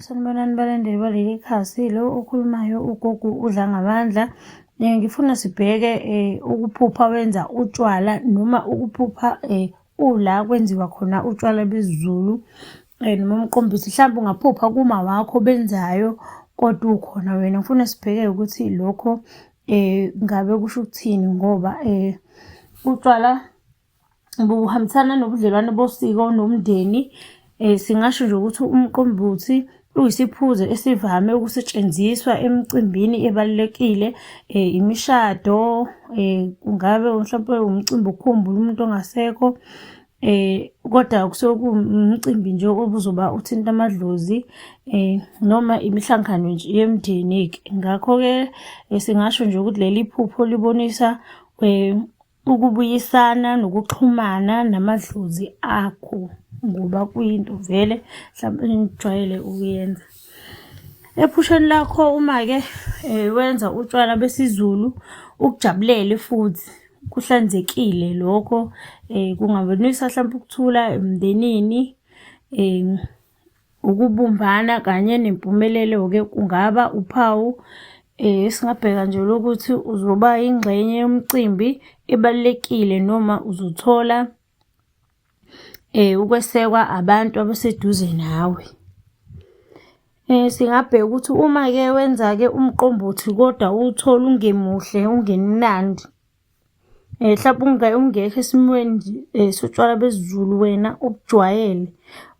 Sanibonani, sanibonani balandeli baleli khasi. Lo okhulumayo ugogo uDlangamandla. Ngifuna sibheke ukuphupha wenza utshwala noma ukuphupha ula kwenziwa khona utshwala besiZulu noma umqombothi. Mhlawumbe ungaphupha kuma wakho benzayo kodwa ukhona wena. Ngifuna sibheke ukuthi lokho ngabe kusho ukuthini ngoba utshwala buhambisana nobudlelwane bosiko nomndeni. Singasho nje ukuthi umqombothi uyisiphuzo esivame ukusetshenziswa emicimbini ebalulekile, imishado, kungabe mhlampe umcimbi wokukhumbula umuntu ongasekho, kodwa kusuke kuwumcimbi nje obuzoba uthinta amadlozi, noma imihlangano nje yemindeni-ke. Ngakho-ke singasho nje ukuthi leli phupho libonisa ukubuyisana nokuxhumana namadlozi akho ngoba kuyinto vele mhlawumbe enijwayele ukuyenza. Ephusheni lakho uma-ke wenza utshwala besiZulu ukujabulele futhi kuhlanzekile lokho kungabonisa hlampe ukuthula emndenini. Ukubumbana kanye nempumelelo-ke kungaba uphawu esingabheka nje lokuthi uzoba yingxenye yomcimbi ebalulekile noma uzothola ukwesekwa abantu abaseduze nawe. Singabheka ukuthi uma-ke wenza-ke umqombothi kodwa uwuthole ungemuhle, ungemnandi, Mhlampe ungekho esimweni nje sotshwala besiZulu wena obujwayele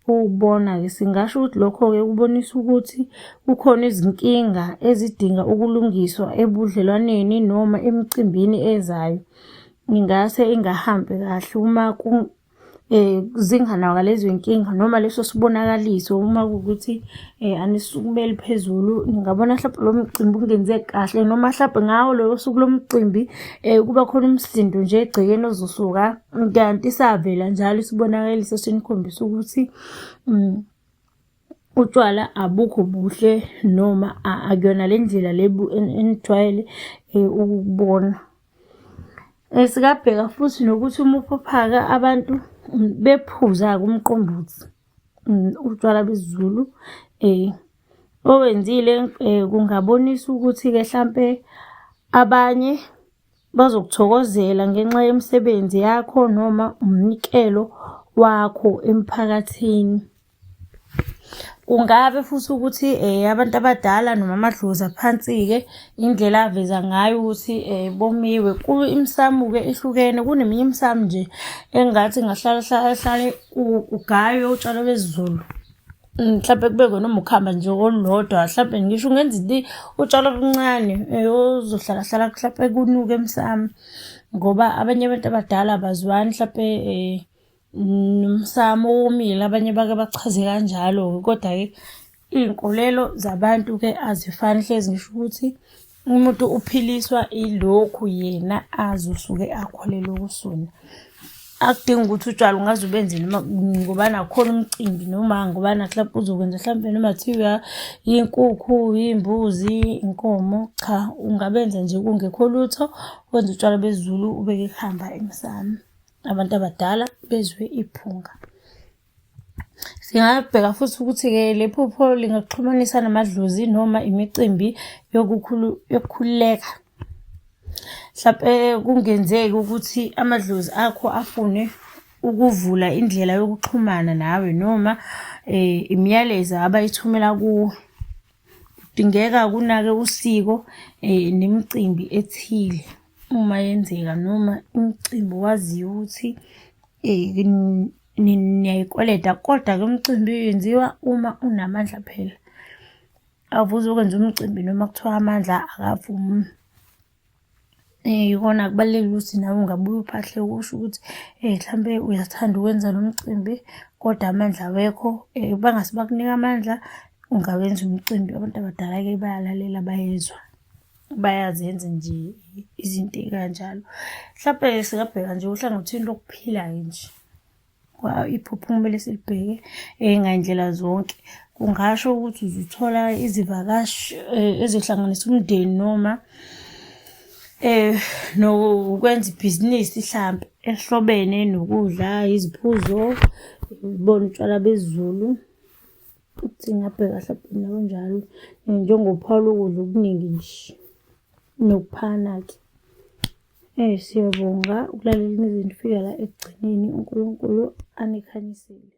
ukubona-ke, singasho ukuthi lokho-ke kubonisa ukuthi kukhona izinkinga ezidinga ukulungiswa ebudlelwaneni noma emicimbini ezayo. Ingase ingahambi kahle uma zinganakwa lezo y'nkinga noma leso sibonakaliso uma kuwukuthi anisukumeli phezulu, ningabona hlampe lo mcimbi ungenzeki kahle noma hlampe ngawo lolo suku lomcimbi kuba khona umsindo nje egcekeni ozosuka kanti savela njalo isibonakaliso sinikhombisa ukuthi utshwala abukho buhle noma akuyona le ndlela le enijwayele ukukubona. Singabheka futhi nokuthi uma uphupha-ke abantu bephuza-ke umqombothi, utshwala besiZulu owenzile kungabonisa ukuthi-ke hlampe abanye bazokuthokozela ngenxa yemisebenzi yakho noma umnikelo wakho emphakathini. Kungabe futhi ukuthi abantu abadala noma amadlozi aphansi-ke indlela aveza ngayo ukuthi bomiwe. Imisamo-ke ihlukene, kuneminye imisamo nje engathi ingahlala hlale kugaywe utshwala besiZulu. Mhlampe kubekwe noma ukhamba nje olulodwa hlampe ngisho ungenza into utshwala obuncane ozohlala hlala mhlampe kunuke emsamo ngoba abanye abantu abadala abazwani hlampe nomsamo owomile abanye bake bachaze kanjalo-ke kodwa-ke iy'nkolelo zabantu-ke azifani hlezi ngisho ukuthi umuntu uphiliswa ilokhu yena azi usuke akholelwe kusona. Akudingi ukuthi utshwala ungaze ubenze noma ngoba nakhona umcimbi noma ngoba mhlawumpe uzokwenza mhlawumpe noma kuthiwa inkukhu, imbuzi, inkomo, cha ungabenza nje kungekho lutho, wenze utshwala besiZulu ubeke kuhamba emsamo. Abantu abadala bezwe iphunga. Singabheka futhi ukuthi-ke le phupho lingakuxhumanisa namadlozi noma imicimbi yokukhululeka. Hlampe kungenzeki ukuthi amadlozi akho afune ukuvula indlela yokuxhumana nawe noma imiyalezo abayithumela kuwe. Kudingeka kunake usiko nemicimbi ethile uma yenzeka noma imicimbi owaziyo ukuthi niyayikweleta kodwa-ke umcimbi uyenziwa uma unamandla phela. Awuzokwenza umcimbi noma kuthiwa amandla akavumi. Ikona kubalulekile ukuthi nawe ungabuye uphahle usho ukuthi mhlampe uyathanda ukwenza lo mcimbi kodwa amandla awekho. Bangase bakunike amandla ungawenza umcimbi. Abantu abadala-ke bayalalela bayezwa, bayazenza nje izinto ey'kanjalo. Mhlampe singabheka nje ohlangothini lokuphila-ke nje. Iphupho kumele silibheke ngay'ndlela zonke. Kungasho ukuthi uzuthola izivakashi ezihlanganisa umndeni noma nokwenza ibhizinisi hlampe elihlobene nokudla, iziphuzo, bona utshwala besiZulu. Ukuthi ngingabheka hlampe nakanjalo njengophawu lokudla okuningi nje nokuphana-ke. Siyabonga ukulalela nize nifike la ekugcineni, uNkulunkulu anikhanyisele.